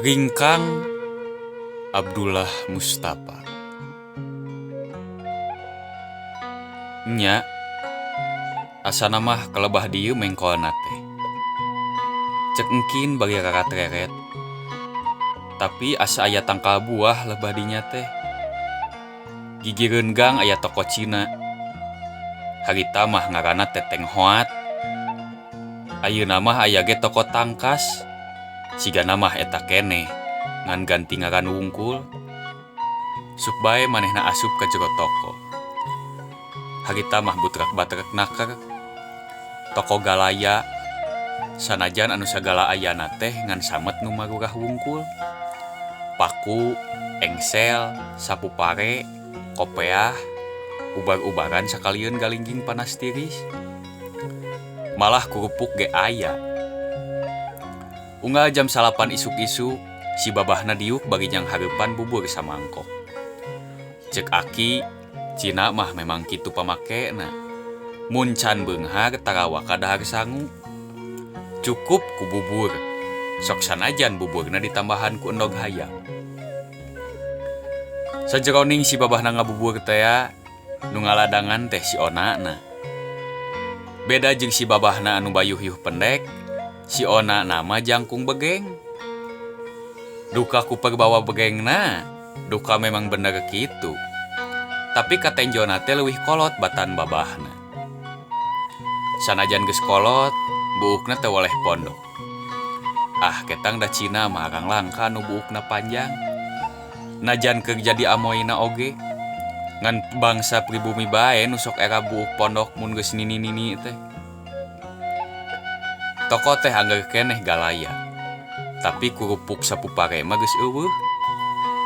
Ringkang Abdullah Mustafa. Nya, asana mah kelebah dieu mengkolna teh. Cek engkin bari rarat-reret. Tapi asa aya tangkal buah lebah dinya teh. Gigireun gang aya toko Cina. Harita mah ngaranna Teteng Hoat. Ayeuna mah aya ge toko tangkas. Sigana mah eta keneh, ngan ganti ngaran wungkul. Sup bae manehna asup ka jero toko. Harita mah butrak-batrek naker. Toko galaya, sanajan anu sagala ayana teh ngan samet nu marurah wungkul. Paku, engsel, sapu pare, kopeah, ubar-ubaran sakalieun galingging panas tiris. Malah kurupuk ge aya. Unggal jam salapan isuk-isuk, si babahna diuk bari nyanghareupan bubur samangkok. Cek aki, Cina mah memang kitu pamakena. Mun can beunghar tarawaka dahar sangu. Cukup ku bubur, sok sanajan buburna ditambahan ku endog hayam. Sajeroning si babahna ngabubur tea, nu ngaladangan teh si onana. Beda jeung si babahna anu bayuhyuh pendek, si onana mah jangkung begeng. Duka ku perbawa begengna, duka memang bener kitu. Tapi katenjona teh leuwih kolot batan babahna. Sanajan geus kolot, buukna teu weleh pondok. Ah, ketang da Cina mah arang langka nu buukna panjang. Najan keur jadi amoyna oge. Ngan bangsa pribumi bae nu sok era buuk pondok mun geus nini-nini teh. Toko teh angger keneh galaya. Tapi kurupuk sapu pare mah geus euweuh.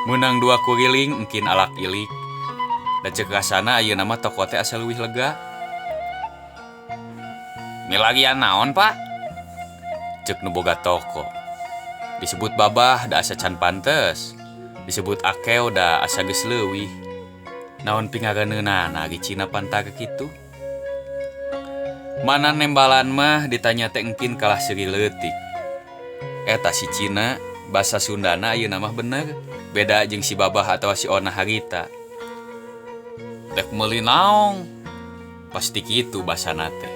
Meunang dua kuriling engkin alak ilik. Da ceuk rasana ayeuna mah toko teh asa leuwih lega. Milarian naon, Pak? Ceuk nu boga toko. Disebut babah da asa can pantes. Disebut akeo da asa geus leuwih. Naon pingareuneunnana ari Cina pantar kitu? Mana nembalan mah ditanya teh engkin kalah seuri leutik. Eta si Cina, basa Sundana ayeuna mah bener, beda jeung si babah atawa si Ona harita. Dek meuli naong? Pasti kitu basana teh.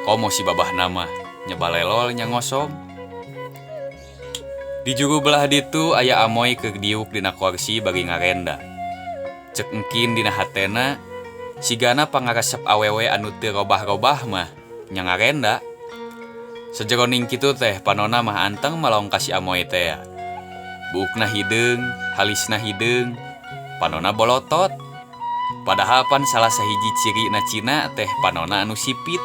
Komo si babahna mah nya balelol nya ngosom. Di juru belah ditu aya amoy keur diuk dina korsi bari ngarenda. Cek engkin dina hatena, sigana pangaresep awewe anu teu robah-robah mah nya ngarenda. Sajeroning kitu teh panona mah anteng malong ka si amoy tea. Buukna hideung, halisna hideung, panona bolotot. Padahal pan salah sahiji cirina Cina teh panona anu sipit.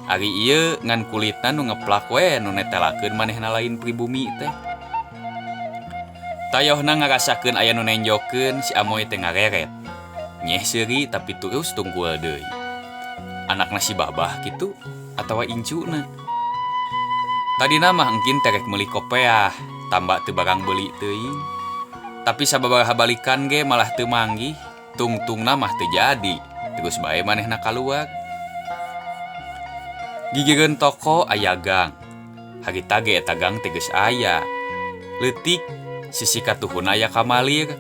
Ari ieu ngan kulitna nu ngeplak we nu netelakeun manehna lain pribumi teh. Tayohna ngarasakeun aya nu nenjokeun si Amoy teh ngareret. Nyeh seuri tapi terus tungkul deui. Anakna si babah kitu atawa incuna. Tadina mah engkin teh rek meuli kopeah, tamba teu barang beuli teuing. Tapi sababaraha balikan ge malah teu manggih, tungtungna mah teu jadi, terus bae manehna kaluar. Gigireun toko aya gang. Harita ge eta gang teh geus aya. Leutik sisi katuhuna aya kamalir.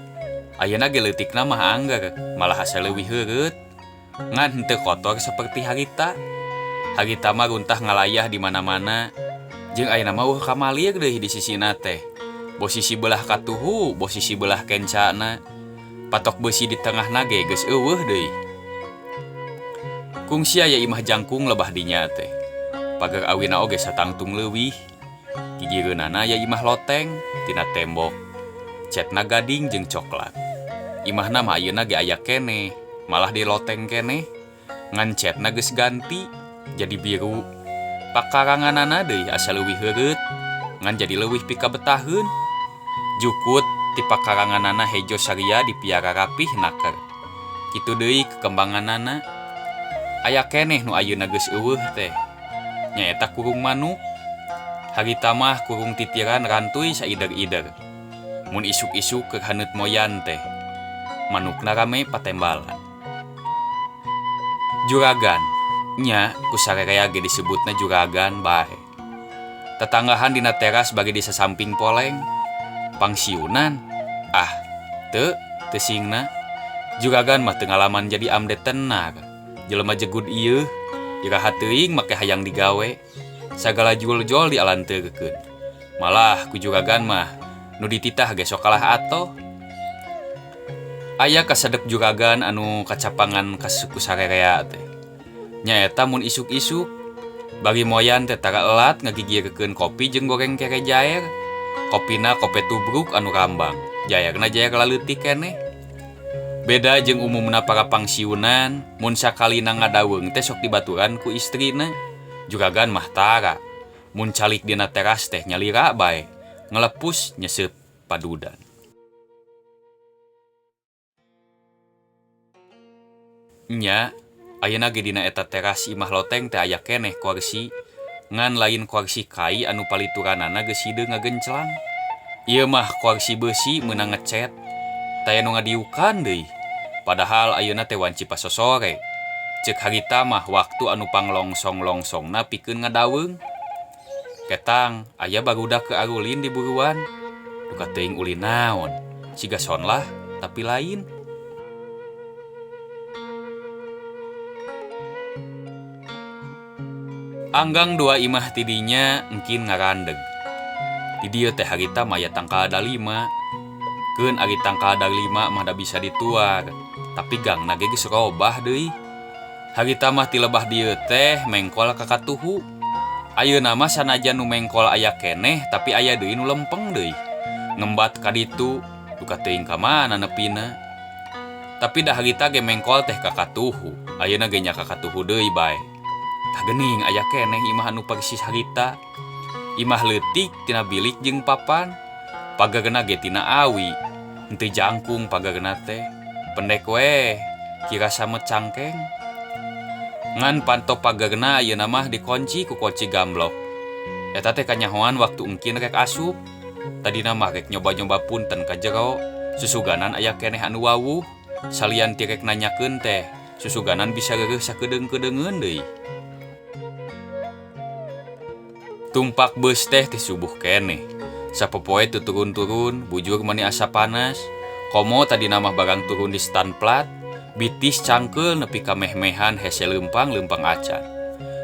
Ayeuna ge leutikna mah angger, malah asa leuwih heureut. Ngan henteu kotor saperti harita. Harita mah runtah ngalayah di mana-mana. Jeung ayeuna mah eueuh kamalir deui di sisina teh. Boh sisi beulah katuhu, boh sisi beulah kencana. Patok beusi di tengahna ge geus eueuh deui. Kungsi aya imah jangkung lebah dinya teh. Pagar awina oge satangtung leuwih. Gigireunana aya imah loteng tina tembok. Cetna gading jeung coklat. Imahna mah ayeuna ge aya keneh, malah di loteng keneh. Ngan cetna geus ganti jadi biru. Pakaranganana deui asa leuwih heureut, ngan jadi leuwih pikabetaheun. Jukut ti pakaranganana hejo saria dipiara rapih naker. Kitu deui kekembanganana. Aya keneh nu ayeuna geus euweuh teh. Nyaeta kurung manuk. Harita mah kurung titiran rantuy saider-ider. Mun isuk-isuk keur haneut moyan teh. Manukna rame patembalan. Juragan, nya ku sarerea ge disebutna juragan bae. Tatanggahan dina teras bari di sasamping poleng. Pangsiunan? Ah, teu, teu singna. Juragan mah teu ngalaman jadi amde tenar. Jelema jegud ieu, iraha teuing make hayang digawe. Sagala jul-jol dialanteurkeun. Malah ku juragan mah nu dititah ge sok kalah atoh. Aya kasedep juragan anu kacapangan ka suku sarerea teh. Nyaeta mun isuk-isuk, bari moyan teh tara elat ngagigirkeun kopi jeung goreng kere jaer. Kopina kope tubruk anu rambang, jaerna jaer laleutik keneh. Beda jeung umumna para pangsiunan, mun sakalina ngadaweung teh sok dibaturan ku istrina. Juragan mah tara, mun calik dina teras teh nyalira bae, ngelepus nyeseup padudan. Nya, ayeuna ge dina eta teras imah loteng teh aya keneh korsi, ngan lain korsi kai anu palituranana geus hideung ngagenclang. Ieu mah korsi beusi meunang ngecet, taya nu ngadiukan deui. Padahal ayeuna teh wanci pasosore. Ceuk harita mah waktu anu panglongsong-longsongna pikeun ngadaweung. Ketang aya barudak ke arulin di buruan. Duka teuing ulin naon, siga sonlah tapi lain. Anggang dua imah tidinya engkin ngarandeg. Di dieu teh harita mah aya tangkal dalima. Keun ari tangkal dalima mah da bisa dituar, tapi gangna ge geus robah deui. Harita mah ti lebah dieu teh mengkol ka katuhu. Ayeuna mah sanajan nu mengkol aya keneh tapi aya deui nu lempeng deui. Ngembat ka ditu, duka teuing ka mana nepina. Tapi da harita ge mengkol teh ka katuhu, ayeuna ge nya ka katuhu deui bae. Tah geuning aya keneh imah anu persis harita. Imah leutik tina bilik jeung papan, pagerna ge tina awi. Henteu jangkung pagerna teh, pendek we, kira samet cangkeng. Ngan panto pagerna ayeuna mah dikunci ku kunci gamblok. Eta teh kanyahoan waktu engkin rek asup. Tadina mah rek nyoba-nyoba punten ka jero, susuganan aya keneh anu wawuh, salian ti rek nanyakeun teh, susuganan bisa reureuh sakedeung-kedeungeun deui. Tumpak beus teh ti subuh keneh. Sapopoe teu turun-turun, bujur mani asa panas. Komo tadina mah barang turun di stanplat, bitis cangkeul nepi ka meh-mehan hese leumpang-leumpang acan.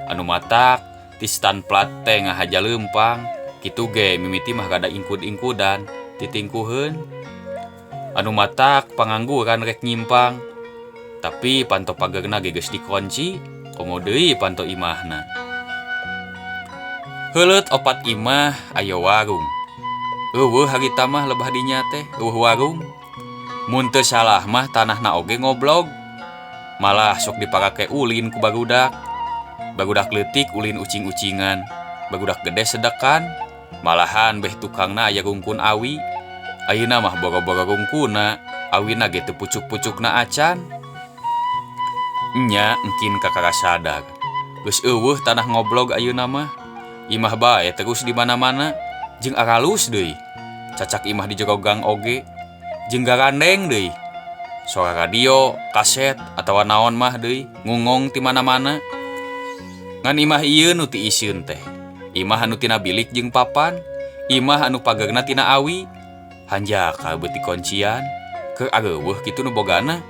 Anu matak ti stanplat teh ngahaja leumpang, kitu ge mimiti mah rada ingkud-ingkudan, titingkuheun. Anu matak pangangguran rek nyimpang, tapi panto pagerna ge geus dikunci, komo deui panto imahna. Heuleut opat imah aya warung. Eueuh harita mah lebah dinya teh, eueuh warung. Mun teu salah mah tanahna oge ngoblog. Malah sok diparake ulin ku barudak. Barudak leutik ulin ucing-ucingan, barudak gede sedekan. Malahan beh tukangna aya rungkun awi. Ayeuna mah boro-boro rungkuna, awina ge teu pucuk-pucukna acan. Nya engkin kakara sadar. Geus eueuh tanah ngoblog ayeuna mah. Imah bae terus di mana-mana, jeung aralus deui. Cacak imah di jero gang oge, jeung garandeng deui. Sora radio, kaset, atawa naon mah deui ngungong ti mana-mana. Ngan imah ieu nu ti iseun teh. Imah anu tina bilik jeung papan, imah anu pagerna tina awi. Hanjakal beuti kuncian, keur areuweuh kitu nu bogana.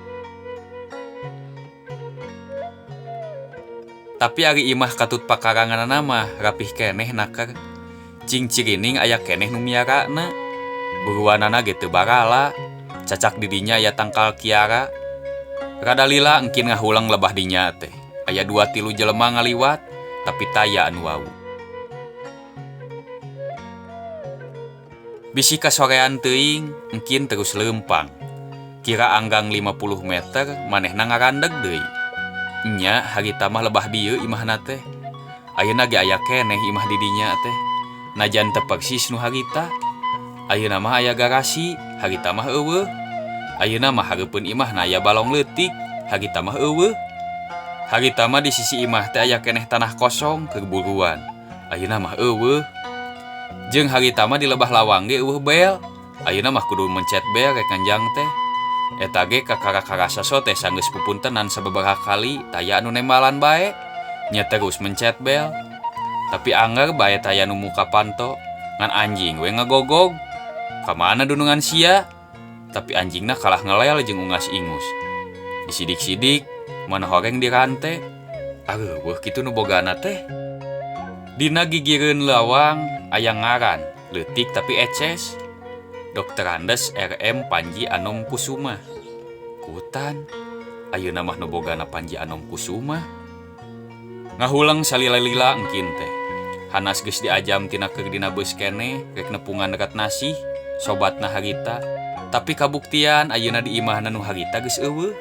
Tapi ari imah katut pakaranganana mah rapih keneh naker. Cing cirining aya keneh nu miarana. Buruanana ge teu barala. Cacak didinya aya tangkal kiara. Rada lila engkin ngahulang lebah dinya teh. Aya 2-3 jelema ngaliwat, tapi taya anu wau. Bisi kasorean teuing, engkin terus leumpang. Kira anggang 50 meter manehna ngarandeg deui. Nya harita mah lebah dieu imahna teh. Ayeuna ge aya keneh imah di dinya teh. Najan teu persis nu harita. Ayeuna mah aya garasi, harita mah eueuh. Ayeuna mah hareupeun imahna aya balong leutik, harita mah eueuh. Harita mah di sisi imah teh aya keneh tanah kosong keur buruan. Ayeuna mah eueuh. Jeung harita mah di lebah lawang ge eueuh bel. Ayeuna mah kudu mencet bel rek nganjang teh. Eta ge kakara-karasa so teh sanggeus pupuntenan sababaraha kali taya anu nembalan bae. Nya terus mencet bel. Tapi anger bae taya nu muka panto, ngan anjing we ngagogog. Ka mana dunungan sia? Tapi anjingna kalah ngelel jeung ungas-ingus. Disidik-sidik, mana horeng dirante. Areuweuh kitu nu bogana teh. Dina gigireun lawang aya ngaran, leutik tapi eces. Dokter Andes RM Panji Anom Kusuma. Kutan, ayeuna mah nu bogana Panji Anom Kusuma. Ngahuleng salila-lila engkin teh. Hanas geus diajam tina keur dina beus keneh rek nepungan Ratnasih, sobatna harita. Tapi kabuktian ayeuna di imahna nu harita geus euweuh.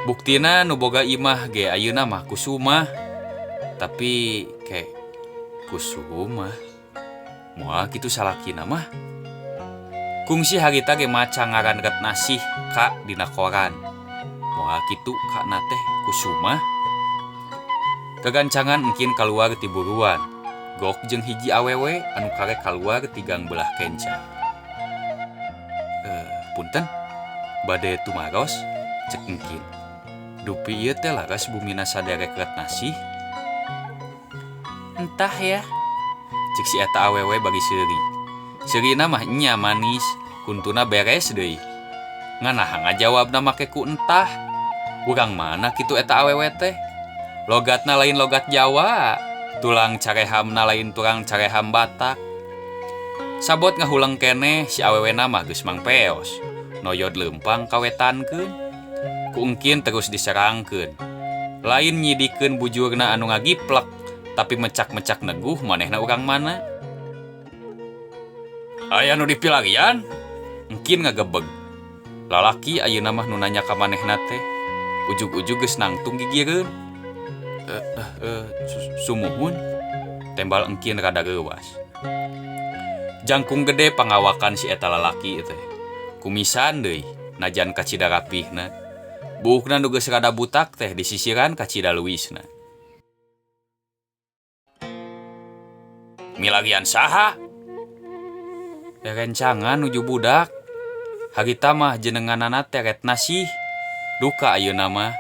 Buktina nu boga imah ge ayeuna mah Kusuma. Tapi ke Kusuma moal kitu salakina mah. Kungsi harita ge maca ngaran Ratnasih ka dina koran. Moal kitu kana teh Kusuma. Gagancangan engkin kaluar ti buruan. Gok jeung hiji awewe anu karek kaluar ti gang belah kenca. Punten, bade tumaros cek engkin. Dupi ieu teh laras bumina saderek Ratnasih. Entah ya, cek si eta awewe bari seuri. Seurina mah nya manis, kuntuna beres deui. Ngan naha ngajawabna make ku entah. Urang mana kitu eta awewe teh? Logatna lain logat Jawa, tulang carehamna lain tulang careham Batak. Sabot ngahuleng keneh si awewena mah geus mangpeos. Noyod leumpang kawetankeun. Ku engkin terus diserangkeun. Lain nyidikeun bujurna anu ngagiplek, tapi mecak-mecak neguh manehna urang mana. Aya nu dipilarian? Engkin ngagebeg. Lalaki ayeuna mah nu nanya ka manehna teh. Ujug-ujug geus nangtung gigireun. Sumuhun, tembal engkin rada reuwas. Jangkung gede pangawakan si eta lalaki teh. Kumisan deui, najan kacida rapihna. Buukna nu geus rada butak teh disisiran kacida leuwisna. Milarian saha? Rencangan nuju budak. Harita mah jenenganana teh Retnasih. Duka ayeuna mah.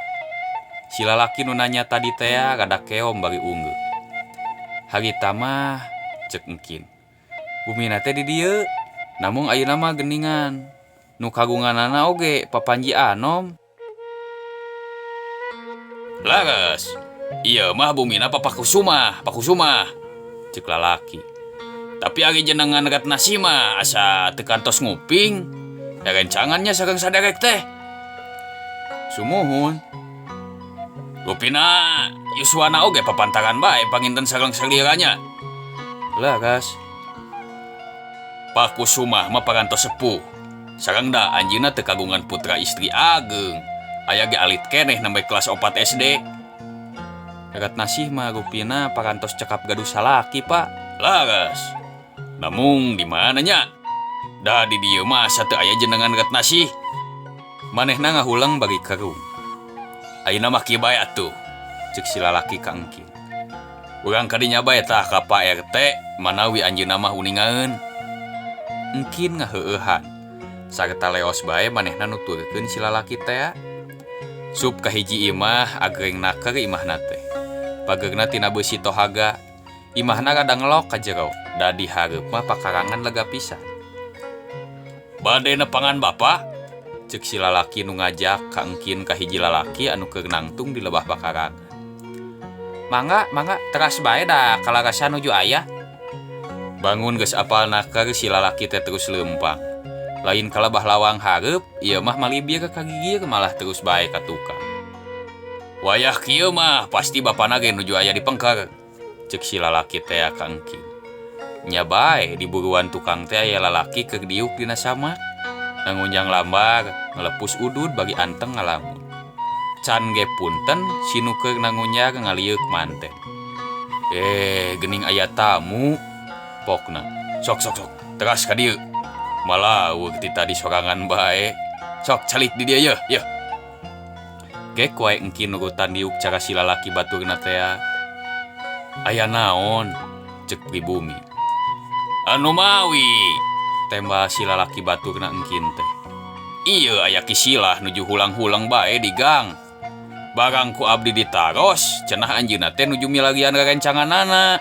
Si lalaki nu nanya tadi tea rada keom bari unggeuh. Harita mah cek engkin. Bumina teh di dieu. Namung ayeuna mah geuningan. Nu kagunganana oge Papanji Anom. Laras, ieu mah bumina Papa Kusuma, Pak Kusuma. Cek lalaki. Tapi ari jenengan Ratnasih mah asa teu kantos nguping. Rencangannya sareng saderek teh. Sumuhun. Rupina yuswana oge papantaran bae panginten sareng saliranya. Laras. Pak Kusuma mah parantos sepuh. Sareng da anjeunna teu kagungan putra istri ageng. Aya ge alit keneh nembe kelas 4 SD. Ratnasih mah rupina parantos cekap gaduh salaki, Pak. Laras. Namung di mana nya? Da di dieu mah asa teu aya jenengan Ratnasih. Manehna ngahuleng bari kerung. Ayeuna mah kieu bae atuh, cek si lalaki ka engkin. Urang kadinya bae tah ka Pak RT manawi anjeunna mah uningaeun. Engkin ngaheueuhan. Sarta leos bae manehna nuturkeun si lalaki tea. Sup ka hiji imah agreng naker imahna teh. Pagerna tina beusi tohaga. Imahna rada ngelok ka jero, da di hareup mah pakarangan lega pisan. Bade nepangan bapa? Cek si lalaki nu ngajak ka engkin ka hiji lalaki anu keur nangtung di lebah bakarangan. Mangga, mangga, teras bae da kalarasan nuju aya. Bangun geus apal naker si lalaki teh terus leumpang. Lain ka lebah lawang hareup, ieu mah malibir ka gigir malah terus bae ka tukang. Wayah kieu mah pasti bapana ge nuju aya di pengker. Cek si lalaki teh ka engkin. Nya bae di buruan tukang teh aya lalaki keur diuk dina sama. Nangunjang lambar, ngelepus udud bagi anteng ngalamun. Can ge punten si nu keur nangunjar ngalieuk manten. Gening aya tamu pokna. Sok sok sok, teras ka dieu. Malah ti tadi sorangan bae. Sok calik di dieu yeuh, yeuh. Gek wae engkin nurutan diuk cara si lalaki baturna tea. Aya naon? Cek pribumi. Anu mawi, tembal si lalaki baturna engkin teh. Ieu aya kisilah nuju hulang-hulang bae di gang. Barang ku abdi ditaros, cenah anjeunna teh nuju milarian rerencanganana.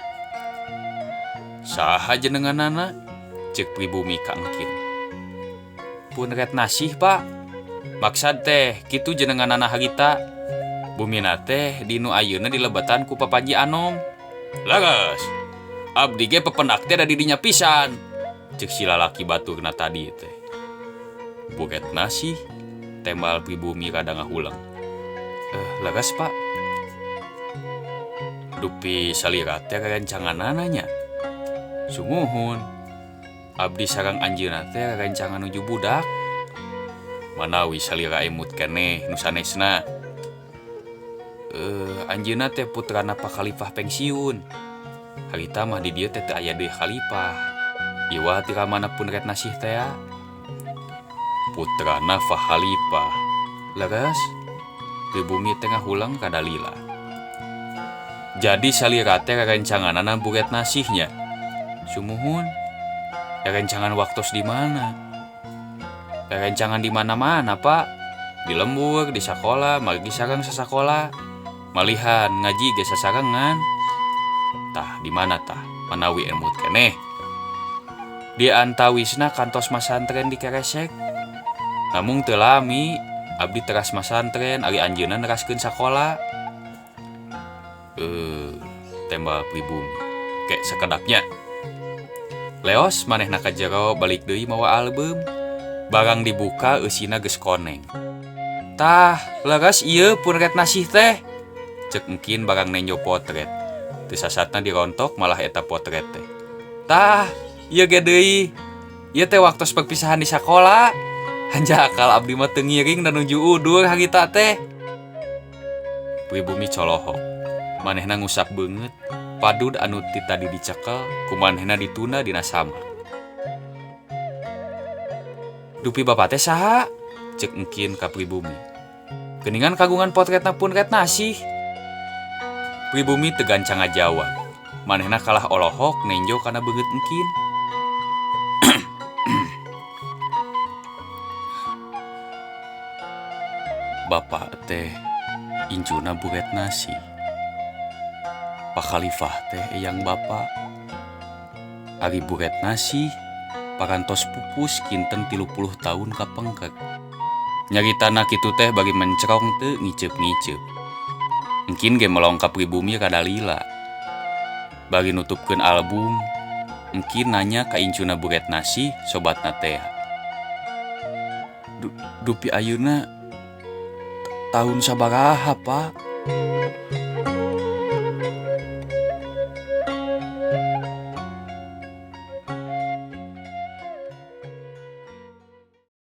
Saha jenenganana? Cek pribumi ka engkin. Pun Retnasih, Pak. Maksad teh kitu jenenganana harita. Bumina teh di nu ayeuna dilebetan ku Papanji Anom. Leres. Abdi ge pependak teh da di dinya pisan. Ceuk si lalaki baturna tadi teh. Bu Retnasih tembal pribumi rada ngahuleng. Eh, leres, Pak. Dupi salira teh rerencanganana nya. Sumuhun. Abdi sareng anjeunna teh rerencangan nuju budak. Manawi salira emut keneh nu sanesna. Eh, anjeunna teh putrana Pak Khalifah pensiun. Harita mah di dieu teh teu aya deui khalifah. Iwa ti ramana pun Retnasih tea. Putrana Pak Khalifah. Leres, pribumi teh ngahuleng rada lila. Jadi salira teh rerencanganana Bu Retnasih nya. Sumuhun. Rerencangan waktos di mana? Rerencangan di mana-mana, Pak. Di lembur, di sakola, margi sareng sasakola. Malihan ngaji ge sasarengan. Tah, di mana tah? Manawi emut keneh. Di antawisna kantos masantren di Keresek. Namung teu lami, abdi teras masantren ari anjeunna neraskeun sakola. Eh, tembal pribumi. Kek sakedapnya. Leos manehna ka jero balik deui mawa album. Barang dibuka eusina geus koneng. Tah, leres ieu pun Retnasih teh. Cek engkin barang nenjo potret. Teu sasatna dirontok malah eta potret teh. Tah, ieu ge deui. Ieu teh waktos perpisahan di sakola. Hanjakal abdi mah teu ngiring dan nuju udur harita teh. Pribumi colohok. Manehna ngusap beungeut. Padud anu ti tadi dicekel ku manehna ditunda dina samak. Dupi bapa teh saha? Cek engkin ka pribumi. Geuningan kagungan potretna pun Retnasih. Pribumi teu gancang ngajawab. Manehna kalah olohok nenjo kana beungeut engkin. Bapak teh incuna Bu Retnasih. Pak Khalifah teh eyang bapa. Ari Bu Retnasih parantos pupus kinten 30 tahun kapengker. Nyaritana kitu teh bari mencrong teu ngiceup-ngiceup. Engkin ge melong ka pribumi rada lila. Bari nutupkeun album, engkin nanya ka incuna Bu Retnasih sobatna teh. Dupi ayeuna tahun sabaraha, Pak?